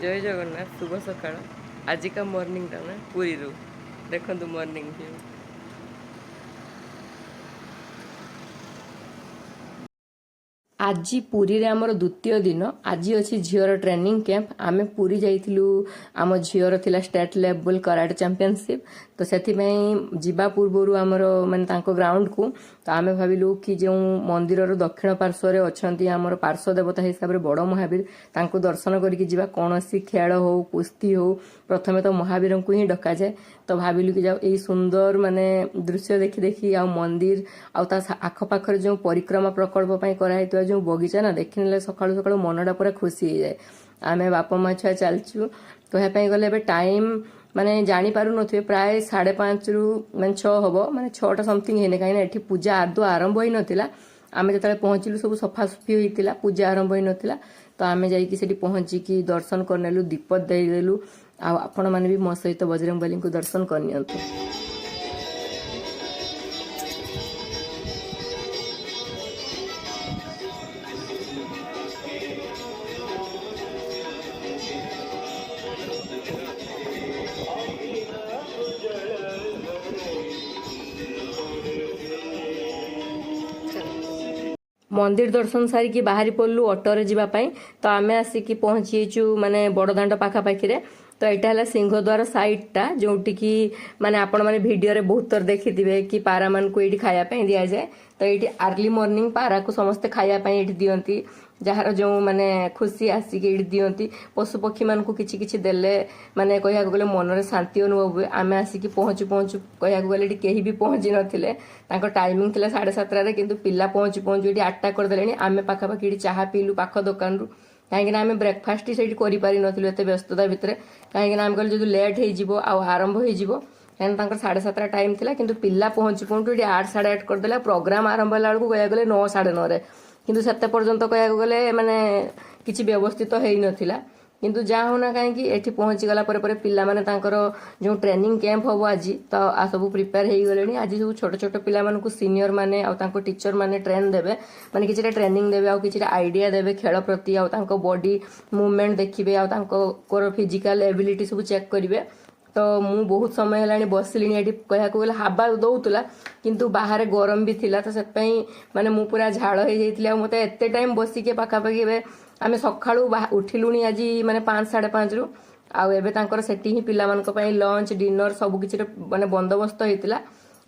ଜୟ ଜଗନ୍ନାଥ, ଶୁଭ ସକାଳ। ଆଜିକା ମର୍ଣ୍ଣିଂଟା ନା ପୁରୀରୁ ଦେଖନ୍ତୁ ମର୍ଣ୍ଣିଂ ଭିଉ। ଆଜି ପୁରୀରେ ଆମର ଦ୍ୱିତୀୟ ଦିନ। ଆଜି ଅଛି ଝିଅର ଟ୍ରେନିଂ କ୍ୟାମ୍ପ। ଆମେ ପୁରୀ ଯାଇଥିଲୁ, ଆମ ଝିଅର ଥିଲା ଷ୍ଟେଟ୍ ଲେଭେଲ୍ କରାଟେ ଚାମ୍ପିଅନସିପ୍। ତ ସେଥିପାଇଁ ଯିବା ପୂର୍ବରୁ ଆମର ମାନେ ତାଙ୍କ ଗ୍ରାଉଣ୍ଡକୁ, ତ ଆମେ ଭାବିଲୁ କି ଯେଉଁ ମନ୍ଦିରର ଦକ୍ଷିଣ ପାର୍ଶ୍ୱରେ ଅଛନ୍ତି ଆମର ପାର୍ଶ୍ୱ ଦେବତା ହିସାବରେ ବଡ଼ ମହାବୀର, ତାଙ୍କୁ ଦର୍ଶନ କରିକି ଯିବା। କୌଣସି ଖେଳ ହଉ, କୁସ୍ତି ହଉ, ପ୍ରଥମେ ତ ମହାବୀରଙ୍କୁ ହିଁ ଡକାଯାଏ। ତ ଭାବିଲୁ କି ଯାଉ, ଏଇ ସୁନ୍ଦର ମାନେ ଦୃଶ୍ୟ ଦେଖି ଦେଖି ଆଉ ମନ୍ଦିର ଆଉ ତା ଆଖପାଖରେ ଯେଉଁ ପରିକ୍ରମା ପ୍ରକଳ୍ପ ପାଇଁ କରାହେଇଥିବା ଯେଉଁ ବଗିଚା ନା, ଦେଖିନେଲେ ସକାଳୁ ସକାଳୁ ମନଟା ପୁରା ଖୁସି ହେଇଯାଏ। ଆମେ ବାପା ମା ଛୁଆ ଚାଲିଛୁ। କହିବା ପାଇଁ ଗଲେ ଏବେ ଟାଇମ୍ ମାନେ ଜାଣିପାରୁନଥିବେ, ପ୍ରାୟ 5:30ରୁ ମାନେ 6 ହବ, ମାନେ 6ଟା ସମଥିଙ୍ଗ ହେଇନି। କାହିଁକିନା ଏଠି ପୂଜା ଆଦୌ ଆରମ୍ଭ ହେଇନଥିଲା। ଆମେ ଯେତେବେଳେ ପହଞ୍ଚିଲୁ, ସବୁ ସଫାସଫି ହେଇଥିଲା, ପୂଜା ଆରମ୍ଭ ହେଇନଥିଲା। ତ ଆମେ ଯାଇକି ସେଠି ପହଞ୍ଚିକି ଦର୍ଶନ କରିନେଲୁ, ଦୀପ ଦେଇଦେଲୁ। ଆଉ ଆପଣମାନେ ବି ମୋ ସହିତ ବଜରଙ୍ଗବଲୀଙ୍କୁ ଦର୍ଶନ କରିନିଅନ୍ତୁ। ମନ୍ଦିର ଦର୍ଶନ ସାରିକି ବାହାରି ପଡ଼ିଲୁ ଅଟୋରେ ଯିବା ପାଇଁ। ତ ଆମେ ଆସିକି ପହଞ୍ଚି ଯାଇଛୁ ମାନେ ବଡ଼ଦାଣ୍ଡ ପାଖାପାଖିରେ। ତ ଏଇଟା ହେଲା ସିଂହଦ୍ୱାର ସାଇଡ୍ଟା, ଯୋଉଠିକି ମାନେ ଆପଣମାନେ ଭିଡ଼ିଓରେ ବହୁତ ଥର ଦେଖିଥିବେ କି ପାରାମାନଙ୍କୁ ଏଇଠି ଖାଇବା ପାଇଁ ଦିଆଯାଏ। ତ ଏଇଠି ଆର୍ଲି ମର୍ଣ୍ଣିଂ ପାରାକୁ ସମସ୍ତେ ଖାଇବା ପାଇଁ ଏଇଠି ଦିଅନ୍ତି। ଯାହାର ଯେଉଁ ମାନେ ଖୁସି, ଆସିକି ଏଇଠି ଦିଅନ୍ତି। ପଶୁ ପକ୍ଷୀମାନଙ୍କୁ କିଛି କିଛି ଦେଲେ ମାନେ କହିବାକୁ ଗଲେ ମନରେ ଶାନ୍ତି ଅନୁଭବ ହୁଏ। ଆମେ ଆସିକି ପହଞ୍ଚୁ ପହଞ୍ଚୁ କହିବାକୁ ଗଲେ ଏଠି କେହି ବି ପହଞ୍ଚି ନଥିଲେ। ତାଙ୍କ ଟାଇମିଂ ଥିଲା 7:30ରେ, କିନ୍ତୁ ପିଲା ପହଞ୍ଚୁ ପହଞ୍ଚୁ ଏଠି 8ଟା କରିଦେଲେଣି। ଆମେ ପାଖାପାଖି ଏଠି ଚାହା ପିଇଲୁ ପାଖ ଦୋକାନରୁ, କାହିଁକିନା ଆମେ ବ୍ରେକଫାଷ୍ଟ ସେଇଠି କରିପାରିନଥିଲୁ ଏତେ ବ୍ୟସ୍ତତା ଭିତରେ। କାହିଁକିନା ଆମେ କହିଲୁ ଯଦି ଲେଟ୍ ହେଇଯିବ ଆଉ ଆରମ୍ଭ ହେଇଯିବ, କାହିଁକିନା ତାଙ୍କର 7:30 ଟାଇମ୍ ଥିଲା, କିନ୍ତୁ ପିଲା ପହଞ୍ଚୁ ପହଞ୍ଚୁ ଏଠି 8, 8:30 କରିଦେଲା। ପ୍ରୋଗ୍ରାମ ଆରମ୍ଭ ହେଲା ବେଳକୁ କହିବାକୁ ଗଲେ 9, 9:30ରେ, କିନ୍ତୁ ସେତେ ପର୍ଯ୍ୟନ୍ତ କହିବାକୁ ଗଲେ ମାନେ କିଛି ବ୍ୟବସ୍ଥିତ ହେଇନଥିଲା। କିନ୍ତୁ ଯାହା ହଉନା କାହିଁକି, ଏଠି ପହଞ୍ଚିଗଲା ପରେ ପରେ ପିଲାମାନେ ତାଙ୍କର ଯେଉଁ ଟ୍ରେନିଂ କ୍ୟାମ୍ପ ହବ ଆଜି, ତ ଆ ସବୁ ପ୍ରିପେୟାର ହେଇଗଲେଣି। ଆଜି ସବୁ ଛୋଟ ଛୋଟ ପିଲାମାନଙ୍କୁ ସିନିୟର ମାନେ ଆଉ ତାଙ୍କ ଟିଚର ମାନେ ଟ୍ରେନ୍ ଦେବେ, ମାନେ କିଛିଟା ଟ୍ରେନିଂ ଦେବେ ଆଉ କିଛିଟା ଆଇଡ଼ିଆ ଦେବେ ଖେଳ ପ୍ରତି, ଆଉ ତାଙ୍କ ବଡି ମୁଭମେଣ୍ଟ ଦେଖିବେ, ଆଉ ତାଙ୍କର ଫିଜିକାଲ ଏବିଲିଟି ସବୁ ଚେକ୍ କରିବେ। ତ ମୁଁ ବହୁତ ସମୟ ହେଲାଣି ବସିଲିଣି ଏଠି। କହିବାକୁ ଗଲେ ହାବା ଦଉଥିଲା, କିନ୍ତୁ ବାହାରେ ଗରମ ବି ଥିଲା। ତ ସେଥିପାଇଁ ମାନେ ମୁଁ ପୁରା ଝାଳ ହେଇଯାଇଥିଲି। ଆଉ ମୋତେ ଏତେ ଟାଇମ୍ ବସିକି, ପାଖାପାଖି ଏବେ ଆମେ ସକାଳୁ ଉଠିଲୁଣି ଆଜି ମାନେ 5, 5:30ରୁ। ଆଉ ଏବେ ତାଙ୍କର ସେଠି ହିଁ ପିଲାମାନଙ୍କ ପାଇଁ ଲଞ୍ଚ, ଡିନର ସବୁ କିଛିର ମାନେ ବନ୍ଦୋବସ୍ତ ହେଇଥିଲା।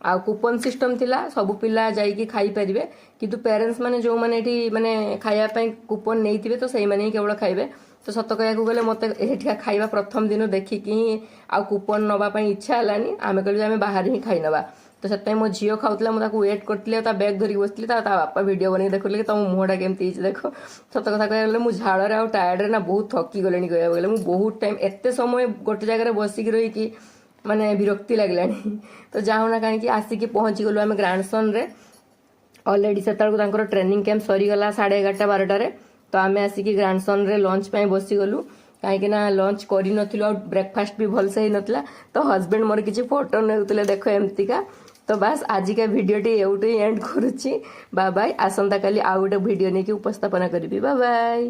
ଆଉ କୁପନ ସିଷ୍ଟମ ଥିଲା, ସବୁ ପିଲା ଯାଇକି ଖାଇପାରିବେ। କିନ୍ତୁ ପ୍ୟାରେଣ୍ଟସ୍ ମାନେ ଯେଉଁମାନେ ଏଠି ମାନେ ଖାଇବା ପାଇଁ କୁପନ ନେଇଥିବେ, ତ ସେଇମାନେ ହିଁ କେବଳ ଖାଇବେ। ତ ସତ କହିବାକୁ ଗଲେ ମୋତେ ଏଠିକା ଖାଇବା ପ୍ରଥମ ଦିନ ଦେଖିକି ହିଁ ଆଉ କୁପନ ନେବା ପାଇଁ ଇଚ୍ଛା ହେଲାନି। ଆମେ କହିଲୁ ଯେ ଆମେ ବାହାରେ ହିଁ ଖାଇ ନେବା। ତ ସେଥିପାଇଁ ମୋ ଝିଅ ଖାଉଥିଲା, ମୁଁ ତାକୁ ୱେଟ୍ କରିଥିଲି ଆଉ ତା ବ୍ୟାଗ୍ ଧରିକି ବସିଥିଲି। ତା ବାପା ଭିଡ଼ିଓ ବନେଇକି ଦେଖୁଥିଲେ କି ତମ ମୁହଁଟା କେମିତି ହେଇଛି ଦେଖ। ସତ କଥା କହିବାକୁ ଗଲେ ମୁଁ ଝାଳରେ ଆଉ ଟାୟାର୍ଡରେ ନା ବହୁତ ଥକି ଗଲିଣି। କହିବାକୁ ଗଲେ ମୁଁ ବହୁତ ଟାଇମ୍, ଏତେ ସମୟ ଗୋଟେ ଜାଗାରେ ବସିକି ରହିକି ମାନେ ବିରକ୍ତି ଲାଗିଲାଣି। ତ ଯାହା ହଉନା କାହିଁକି, ଆସିକି ପହଞ୍ଚିଗଲୁ ଆମେ ଗ୍ରାଣ୍ଡସନରେ। ଅଲରେଡ଼ି ସେତେବେଳକୁ ତାଙ୍କର ଟ୍ରେନିଂ କ୍ୟାମ୍ପ ସରିଗଲା 11:30, 12ଟାରେ। ତ ଆମେ ଆସିକି ଗ୍ରାଣ୍ଡସନରେ ଲଞ୍ଚ ପାଇଁ ବସିଗଲୁ, କାହିଁକି ନା ଲଞ୍ଚ କରିନଥିଲୁ ଆଉ ବ୍ରେକଫାଷ୍ଟ ବି ଭଲସେ ହେଇନଥିଲା। ତ ହଜବେଣ୍ଡ ମୋର କିଛି ଫଟୋ ନେଉଥିଲେ, ଦେଖ ଏମିତିକା। ତ ବାସ୍, ଆଜିକା ଭିଡ଼ିଓଟି ଏଇଠୁ ହିଁ ଏଣ୍ଡ କରୁଛି। ବା ବାଇ, ଆସନ୍ତାକାଲି ଆଉ ଗୋଟେ ଭିଡ଼ିଓ ନେଇକି ଉପସ୍ଥାପନା କରିବି। ବା ବାଇ।